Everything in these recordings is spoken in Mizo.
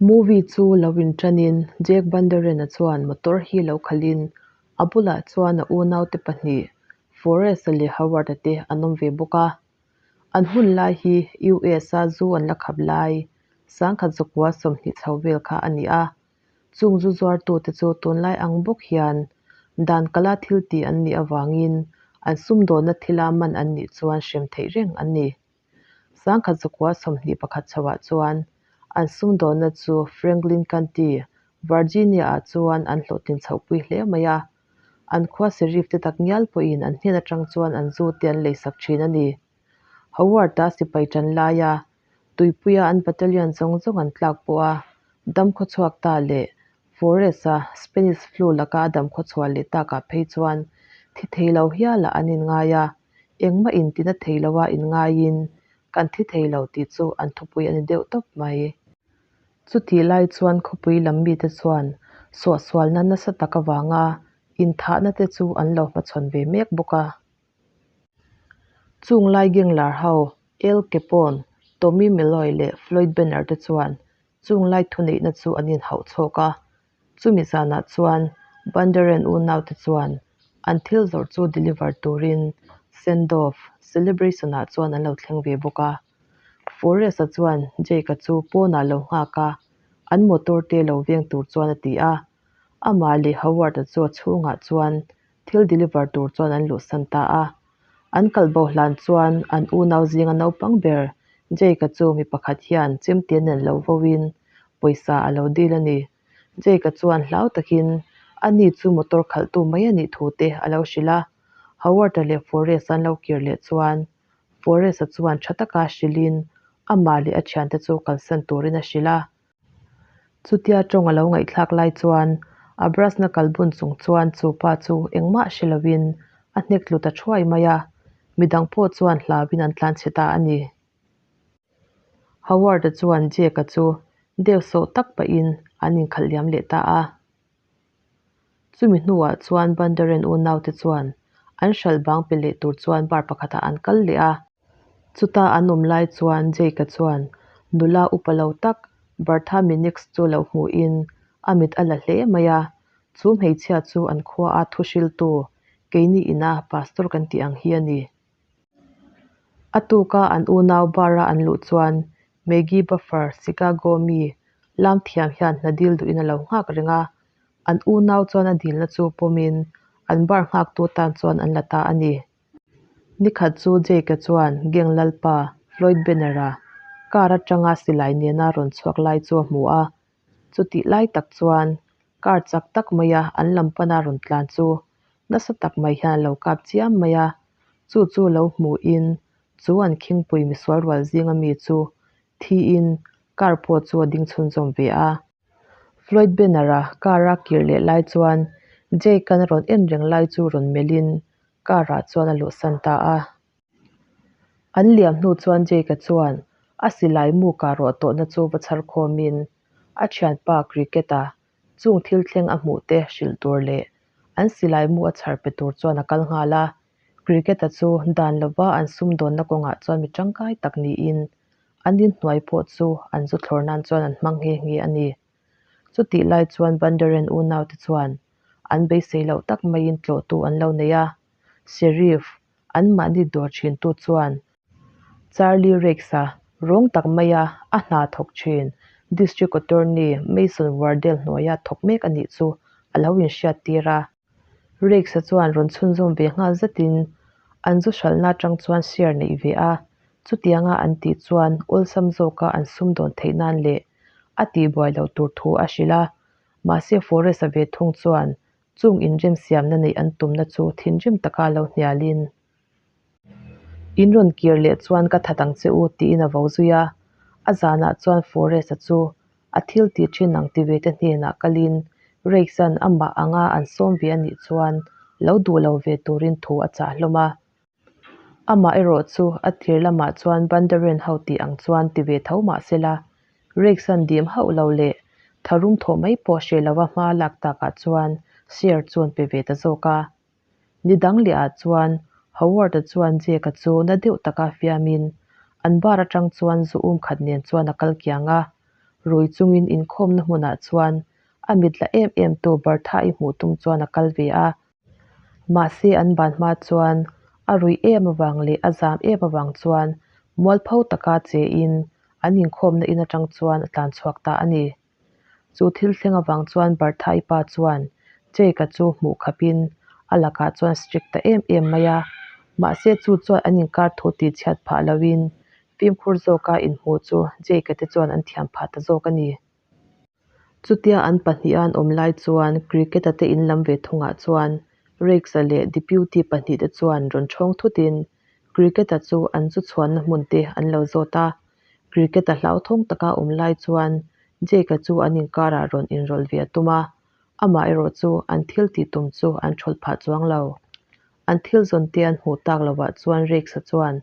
Movie chu lo inṭanin Jake Banderen-a chuan motor hi lo khalhin a bulah chuan a unaute pahnih Forrest-a leh Howard-a te an awm ve bawk a. An hun lai hi US-a zu an la khap lai 1920 chho vel kha a ni a. Chung zu zuartute chu tunlai ang bawk hian dan kala thil tih an nih avangin an sumdawnna thila man an nih chuan hrem theih reng an ni. 1921 chhoah chuan an sumdawnna chu Franklin County, Virginia-ah chuan an hlawhtlin chhohpui hle mai a. An khua Sheriff te tak ngial pawhin an hnen atang chuan an zu te an leisak thin a ni. Howard-a sipai tan laia tuipuia an battalion zawng zawng an tlak pawh a dam khawchhuak ta leh Forrest-a Spanish flu laka a dam khawchhuah leh takah phei chuan thi thei lo hialah an inngai a, engmah intina thei loa inngaiin kan thi thei lo tih chu an thupui a ni deuh tawp mai. Chutih lai chuan khawpui lam mite chuan suahsualna nasa tak avanga inthahna te chu an lo hmachhawn ve mek bawk a. Chung lai gang lar ho El Capone, Tommy Malloy leh Floyd Banner te chuan chung lai thuneihna chu an inhauh chhawk a. Chumi zanah chuan Banderen unaute chuan an thil zawrh chu deliver turin Sendoff Celebration-ah chuan an lo thleng ve bawk a. Forrest-a chuan Jake-a chu pawnah lo nghak a, an motor te lo veng tur chuan a ti a. Amah leh Howard-a chu a chhungah chuan thil deliver tur chuan an luhsan ta a. An kal bo hlan chuan an unau zinga naupang ber Jake-a chu mi pakhat hian chemte nen lo voin pawisa a lo dil a ni. Jake-a chuan hlau takin ani chu motor khalhtu mai a nih thu te a lo hrilh a. Howard-a leh Forrest-a an lo kir leh chuan Forrest-a chuan tha taka hrilhin amah leh a thiante chu kalsan turin a hrilh a. Chutia tawng a lo ngaihthlak lai chuan a brush na kal bun chung chuan chu pa chu engmah hre lovin a hnek tlu ta thuai mai a, midang pawh chuan hlauin an tlan chhe ta a ni. Howard-a chuan Jake-a chu deuh sawh tak pahin an inkhalh liam leh ta a. Chumi hnuah chuan Bandaren unaute chuan an hralh bang pe leh tur chuan bar pakhatah an kal leh a. Chuta an awm lai chuan Jake-a chuan nula upa lo tak Bertha Minix chu lo hmuhin a mit a la hle mai a. Chu hmeichhia chu an khua a thuhriltu, keini ina pastor kan tih ang hi a ni. A tuka an unau bar-a an luh chuan Maggie Buffer, Chicago mi lam thiam hian hna dil duhin a lo nghak reng a, an unau chuan a dilna chu pawmin an bar nghaktu tan chuan an la ta a ni. Nikhat chu Jake-a chuan gang lalpa Floyd Banner-a car atanga silai nena rawn chhuak lai chu a hmu a, chutih lai tak chuan car chak tak maia an lam pana rawn tlan chu nasa tak mai hian a lo kap chiam mai a, chu chu lo hmuhin chu an khingpui misual rual zinga mi chu thiin car pawh chu a ding chhunzawm ve a. Floyd Banner-a car-a kir leh lai chuan Jake-a'n a rawn en reng lai chu rawn melhin car-ah chuan a luhsan ta a. An liam hnu chuan Jake-a chuan a silai mu kah rawh tawhna chu va chhar khawmin a thianpa Cricket-a chung thil thleng a hmuh te hrilh tur leh an silai mu a chhar pe tur chuan a kal nghal a. Cricket-a chu dan lova an sumdawnna kawngah chuan mi tangkai tak niin an inhnuai pawh chu an zu thlawr nan chuan an hmang nghe nghe a ni. Chutih lai chuan Banderen unaute chuan an beisei loh tak maiin tlawhtu an lo nei a, Sheriff, anmahni dawr thintu chuan Charlie Rakes-a rawng tak maia a hna thawk thin District Attorney Mason Wardell hnuaia thawk mek a nih chu a lo inhriattir a. Rakes-a chuan rawn chhunzawm ve nghal zetin an zu hralhna atang chuan share neih ve a, chutianga an tih chuan awlsam zawka an sumdawn theih nan leh a tihbuai loh tur thu a hrilh a. Mahse Forrest-a ve thung chuan chung inremsiamna neih an tumna chu thinrim taka lo hnialin, In rawn kir leh chuan ka that ang che u tiin a vo zui a. A zanah chuan Forrest-a chu a thil tih thin ang ti ve te hnenah kalin Rakes-a'n amah anga an sawm ve a nih chuan lo duh lo ve turin thu a chah hlawm a. Amah erawh chu a tir lamah chuan Bandaren ho tih ang chuan ti ve tho mah sela, Rakes-a'n dim hauh lo leh tharum thawh mai pawh hre lova hma lak takah chuan share chu an pe ve ta zawk a. Ni dang leh ah chuan Howard-a chuan Jake-a chu na deuh taka fiamin an bar atang chuan zu um khat nen chuan a kal kiang a. Rui chungin inkhawmna hmunah chuan a mit la em em tu Bertha-i hmuh tum chuan a kal ve a. Mahse an ban hma chuan a ruih em avang leh a zam em avang chuan mualpho taka che in an inkhawmna in atang chuan a tlan chhuak ta a ni. Chu thil thleng avang chuan Bertha-i pa chuan Jake-a chu hmuh khap in a lakah chuan strict ta em em mai a. Mahse chu chuan an inkar thu tih chhiat phah lo in fimkhur zawka inhmuh chu Jake-a te chuan an thiam phah ta zawk a ni. Chutia an pahniha an awm lai chuan Cricket-a te in lam ve thungah chuan Rex-a leh Deputy pahnihte chuan rawn ṭhawng thutin Cricket-a chu an zu chhuanna hmun te an lo zawt a. Cricket-a hlauthawng taka awm lai chuan Jake-a chu an inkarah rawn inrawlh ve a tum a, amaherawh chu an thil tih tum chu an ṭhawlh phah chuang lo. An thil zawn te an hmuh tak lovah chuan Rex-a chuan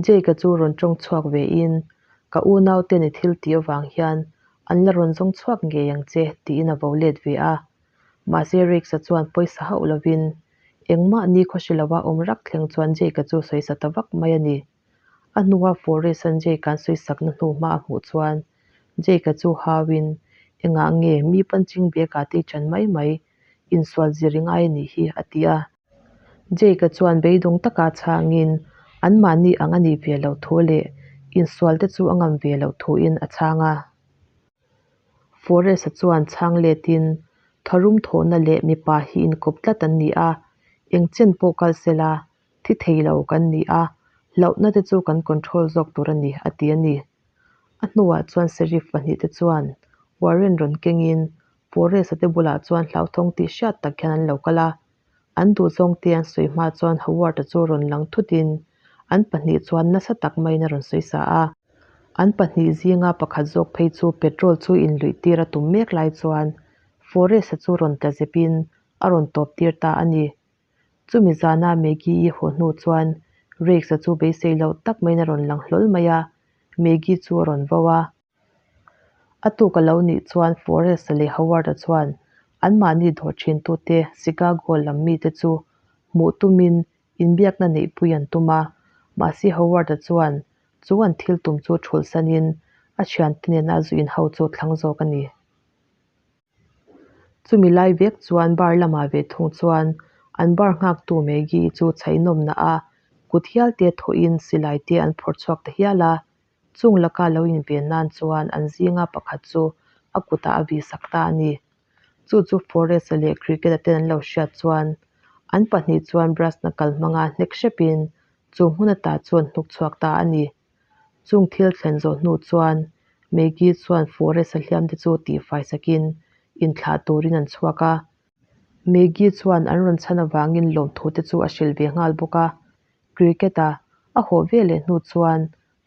Jake-a chu rawn ṭawng chhuak vein, Ka unaute ni thil tih avang hian an la rawn zawng chhuak ngei ang che, tiin a vo let ve a. Mahse Rex-a chuan pawisa hauh lovin engmah ni khawhri lova awm rak thleng chuan Jake-a chu sawisa ta vak mai a ni. A hnua Forrest-a'n Jake-a'n sawisakna hnu hma a hmuh chuan Jake-a chu hauin, Engah nge mi punching bag-ah te i chan mai mai, insual zir i ngai a nih hi, a ti a. Jake-a chuan beidawng taka chhangin anmahni ang a nih ve loh thu leh insual te chu a ngam ve loh thuin a chhang a. Forrest-a chuan chhang letin tharum thawhna leh mipa hi inkawp tlat an ni a, eng chen pawh kal sela thi thei lo kan ni a, hlauhna te chu kan control zawk tur a ni, a ti a ni. A hnuah chuan Sheriff pahnihte chuan warrant rawn kengin Forrest-a te bulah chuan hlauthawng tih hriat tak hian an lo kal a. An duhzawngte an sawi hma chuan Howard-a chu rawn lang thutin an pahnih chuan nasa tak maiin a rawn sawi sa a. An pahnih zinga pakhat zawk phei chu petrol chu inluih tir a tum mek lai chuan Forrest-a chu rawn tla zepin a rawn tawp tir ta a ni. Chumi zana Maggie-i haw hnu chuan Rex-a chu beisei loh tak maiin a rawn lang hlawl mai a, Maggie chu a rawn vo a. A tuk a lo nih chuan Forrest-a leh Howard-a chuan anmahni dawh thintute Chicago lam mite chu hmuh tumin inbiakna neihpui an tum a, mahse Howard-a chuan chu an thil tum chu thulhsanin a thiante nena zu inho chu thlang zawk a ni. Chumi lai vek chuan bar lamah ve thung chuan an bar nghaktu Maggie chu chhainawmna a kut hial te thawhin silai te an phawrh chhuak ta hial a, chung laka lo inven nan chuan an zinga pakhat chu a kutah a vih sak ta a ni. Chu chu Forrest-a leh Cricket-a ten an lo hriat chuan an pahnih chuan brass kal hmanga hnek hrepin chu hmun ata chu an hnuk chhuak ta a ni. Chung thil thlen zawh hnu chuan Maggie chuan Forrest-a hliam te chu tihfai sakin inthlah turin an chhuak a. Maggie chuan an rawn chhan avangin lawmthu te chu a hrilh ve nghal bawk a. Cricket-a a haw ve leh hnu chuan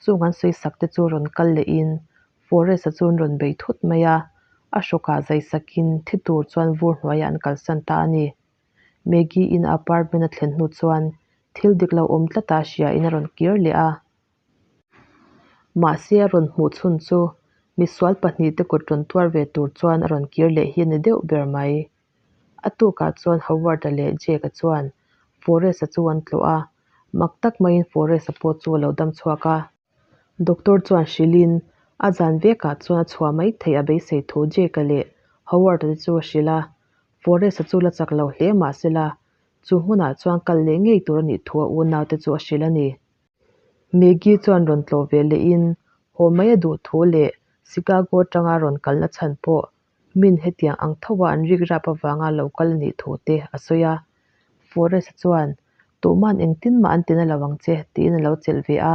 chung an sawi sak te chu rawn kal lehin Forrest-a chu an rawn bei thut mai a. A hrawkah zai sakin thi tur chuan vur hnuaiah an kalsan ta a ni. Maggie in a apartment a thlen hnu chuan thil dik lo awm tlata hria in a rawn kir leh a. Mahse a rawn hmuh chhun chu misual pahnih te kut rawn tuar ve tur chuan a rawn kir leh hi a ni deuh ber mai. A tukah chuan Howard-a leh Jake-a chuan Forrest-a chu an tlawh a, mak tak maiin Forrest-a pawh chu a lo dam chhuak a. Doctor chuan hrilhin a zan vekah chuan a chhuah mai theih a beisei thu Jake-a leh Howard-a te chu a hrilh a. Forrest-a chu la chak lo hle mah sela, chu hmunah chuan kal leh ngei tur a nih thu a unaute chu a hrilh a ni. Maggie chuan rawn tlawh ve lehin haw mai a duh thu leh Chicago atanga rawn kalna chhan pawh min hetiang ang thoa an rik rap avanga lo kal a nih thu te a sawi a. Forrest-a chuan, Tuhman engtin mah an tina lo ang che, tiin a lo chelh ve a.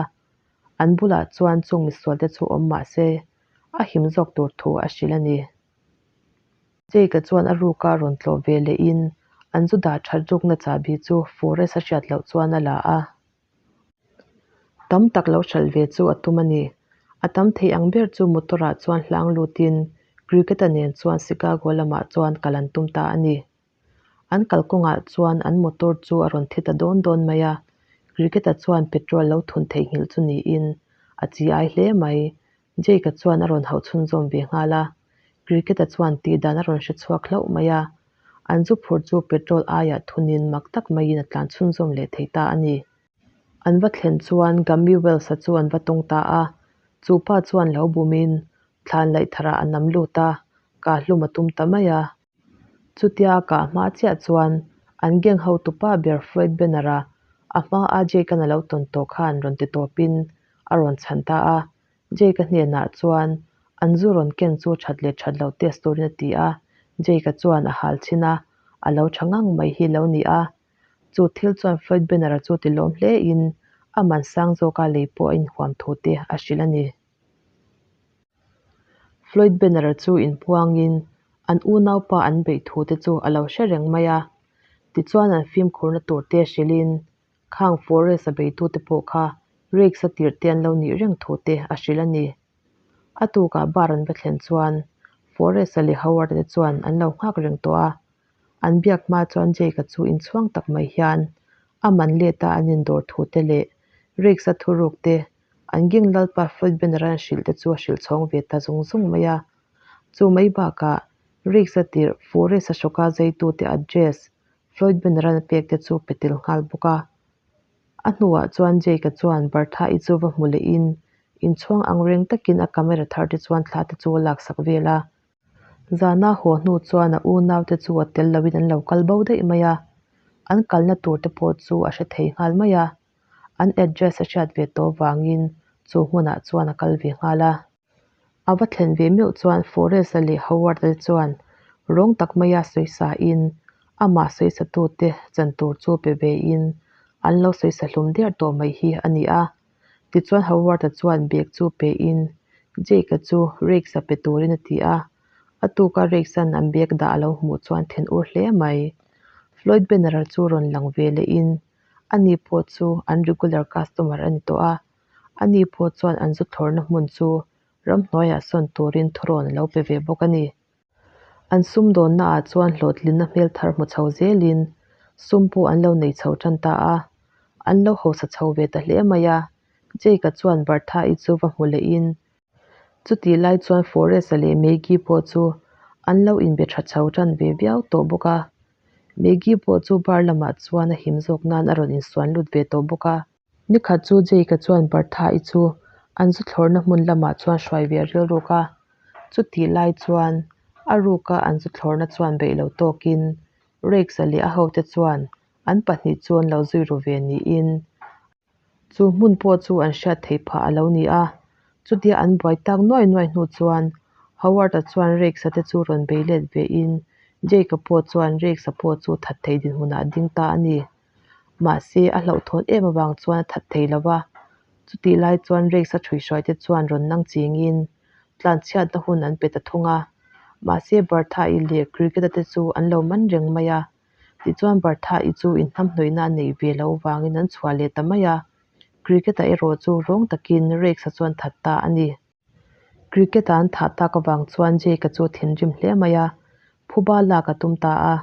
An bulah chuan chung misualte chu awm mah se, a him zawk tur thu a hrilh a ni. Jake-a chuan a ruka rawn tlawh ve lehin an zu dah that rukna chahbi chu Forrest a hriat loh chuan a la a. Tam tak lo hralh ve chu a tum a ni. A tam thei ang ber chu motor ah chuan hlang lutin Cricket-a nen chuan Chicago lamah chuan kal an tum ta a ni. An kalkawngah chuan an motor chu a rawn thi ta dawn dawn mai a, Cricket-a chuan petrol lo thun theihnghilh chu niin a chi ai hle mai. Jake-a chuan a rawn hauh chhunzawm ve nghal a, Cricket-a chuan tih dan a rawn hre chhuak hlauh mai a, an zu phur chu petrol aiah thunin mak tak maiin a tlan chhunzawm leh thei ta a ni. An va thlen chuan Gummy Wells-a chu an va tawng ta a, chu pa chuan lo bumin Thlan laih tharah a nam lut a, kah hlum a tum ta mai a. Chutia a kah hma chiah chuan an gang hotupa ber Floyd Banner-a a hma a Jake-a'n a lo tawn tawh khan rawn ti tawpin a rawn chhan ta a. Jake-a hnenah chuan an zu rawn ken chu that leh that lo test turin a ti a, Jake-a chuan a hal chhin a, a lo tha ngang mai hi lo ni a. Chu thil chuan Floyd Banner-a chu ti lawm hle in a man sang zawka lei pawh a inhuam thu te a hrilh a ni. Floyd Banner-a chu inpuangin an unaupa an beih thu te chu a lo hre reng mai a. Tichuan an fimkhurna tur te hrilhin khang Forrest-a beitute pawh kha Riggs-a tirh te an lo nih reng thu te a hrilh a ni. A tukah bar an va thlen chuan Forrest-a leh Howard-a te chuan an lo nghak reng tawh a. An biak hma chuan Jake-a chu inchhuang tak mai hian a man let a an indawr thu te leh Riggs-a thuruk te an gang lalpa Floyd Banner-a an hrilh te chu a hrilh chhawng ve ta zung zung mai a. Chu mai bakah Riggs-a tirh Forrest-a hrawka zeitute address Floyd Banner-a'n a pek te chu pe tel nghal bawk a. A hnuah chuan Jake-a chuan Bertha-i chu va hmu lehin inchhuang ang reng takin a camera thar te chuan thla te chu a laksak vel a. Zana haw hnu chuan a unaute chu a tel loin an lo kal bo daih mai a, an kalna tur te pawh chu a hre thei nghal mai a. An address a hriat ve tawh vangin chu hmunah chuan a kal ve nghal a. A va thlen ve meuh chuan Forrest-a leh Howard-a te chuan rawng tak maia sawisain amah sawisatute chan tur chu pe vein an lo sawisa hlum der tawh mai hi a ni a. Tichuan Howard-a chuan bag chu pein Jake-a chu Riggs-a pe turin a ti a. A tuka Riggs-a'n an bag dah a lo hmuh chuan thinur hle mai. Floyd Banner-a chu rawn lang ve lehin ani pawh chu an regular customer a ni tawh a. Ani pawh chuan an zu thlawrna hmun chu ramhnuaiah sawn turin thurawn a lo pe ve bawk a ni. An sumdawnnaah chuan hlawhtlinna hmel thar hmu chho zelin sum pawh an lo nei chho tan ta a, an lo hausa chho ve ta hle mai a. Jake-a chuan Bertha-i chu va hmu lehin, chutih lai chuan Forrest-a leh Maggie pawh chu an lo inbe tha chho tan ve viau tawh bawk a. Maggie pawh chu bar lamah chuan a him zawk nan a rawn insuan lut ve tawh bawk a. Nikhat chu Jake-a chuan Bertha-i chu an zu thlawrna hmun lamah chuan hruai ve a rilruk a. Chutih lai chuan a ruka an zu thlawrna chuan beih lo tawkin Rex-a leh a hote chuan an pahnih chu an lo zui ru ve niin chu hmun pawh chu an hriat theih phah a lo ni a. Chutia an buai tak nuai nuai hnu chuan Howard-a chuan Rex-a te chu rawn bei let vein Jake-a pawh chuan Rex-a pawh chu that thei dinhmunah a ding ta a ni. Mahse, a hlauhthawn em avang chuan a that thei lo va. Chutih lai chuan Rex-a ṭhuihruai te chuan rawn nang chingin tlanchhiatna hun an pe ta thung a. Mahse, Bertha-i leh Cricket-a te chu an lo man reng mai a. Tichuan Bertha-i chu inhnamhnawihna a neih ve loh vangin an chhuah leh ta mai a. Cricket-a erawh chu rawng takin Rex-a chuan that ta a ni. Cricket-a an thah tak avang chuan Jake-a chu a thinrim hle mai a, phuba lak a tum ta a.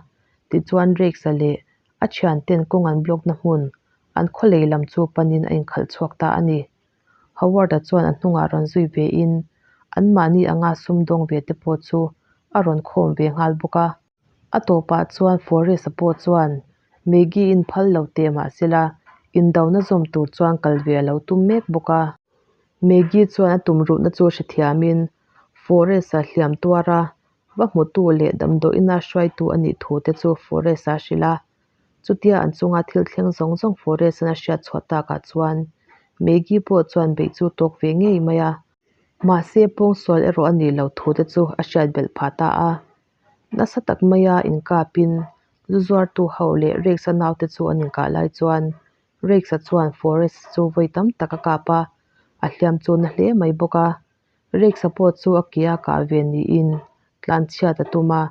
Tichuan Rex-a leh a thianten kawng an block na hmun, an khaw lei lam chu panin a inkhalh chhuak ta a ni. Howard-a chuan a hnungah rawn zui vein anmahni anga sumdawng ve te pawh chu a rawn khawm ve nghal bawk a. A tawpah chuan Forrest-a pawh chuan Maggie-in phal lo teh mah sela indona zawm tur chuan kal ve a lo tum mek bawk a. Maggie chuan a tumruhna chu hrethiamin Forrest-a hliam tuar a, va hmutu leh damdawiina hruaitu a nih thu te chu Forrest-a a hrilh a. Chutia an chunga thil thleng zawng zawng Forrest-an a hriat chhuah takah chuan Maggie pawh chuan beih chu tawk ve ngei mai a. Mahse, pawngsual erawh a nih loh thu te chu a hriat belh phah ta a. Nasa tak maia inkapin zu zuartu ho leh Rex-a naute chu an inkah lai chuan Rex-a chuan Forrest chu vawi tam tak a kap a, a hliam chu na hle mai bawk a. Rex-a pawh chu a ke a kah ve niin tlanchhiat a tum a,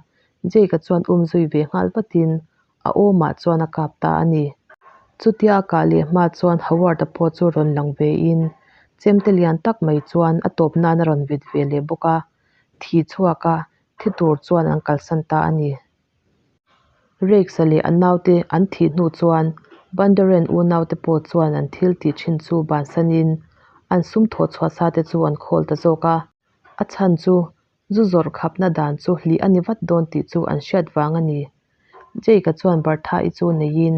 Jake-a chuan um zui ve nghal vatin a awmah chuan a kap ta a ni. Chutia a kah leh hma chuan Howard-a pawh chu rawn lang vein chemte lian tak mai chuan a tawp nan a rawn vit ve leh bawk a, thi chhuak a, thi tur chuan an kalsan ta a ni. Rex-a leh a naute an thih hnu chuan Bundoran unaute pawh chuan an thil tih thin chu bansanin an sum thawh chhuah sa te chu an khawl ta zawk a. A chhan chu zu zawrh khapna dan chu hlih a ni vat dawn tih chu an hriat vang a ni. Jake-a chuan Bertha-i chu neiin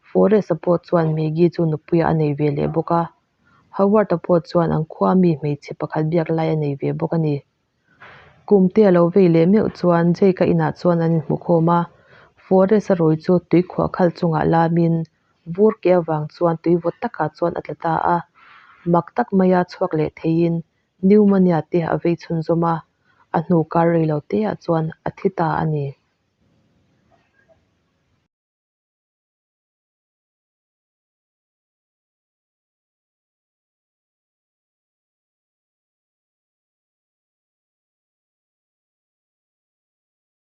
Forrest-a pawh chuan Maggie chu nupuiah a nei ve leh bawk a. Howard-a pawh chuan an khua mi hmeichhe pakhat biak lai a nei ve bawk a ni. Kum te a lo vei leh meuh chuan Jake-a inah chuan an inhmu khawm a. Forest-a rui chu tuikhuah khal chungah lamin vur keh avang chuan tui vawt takah chuan a tla ta a. Mak tak maia chhuak leh theiin pneumonia te a vei chhunzawm a, a hnu kar rei lo teah chuan a thi ta a ni.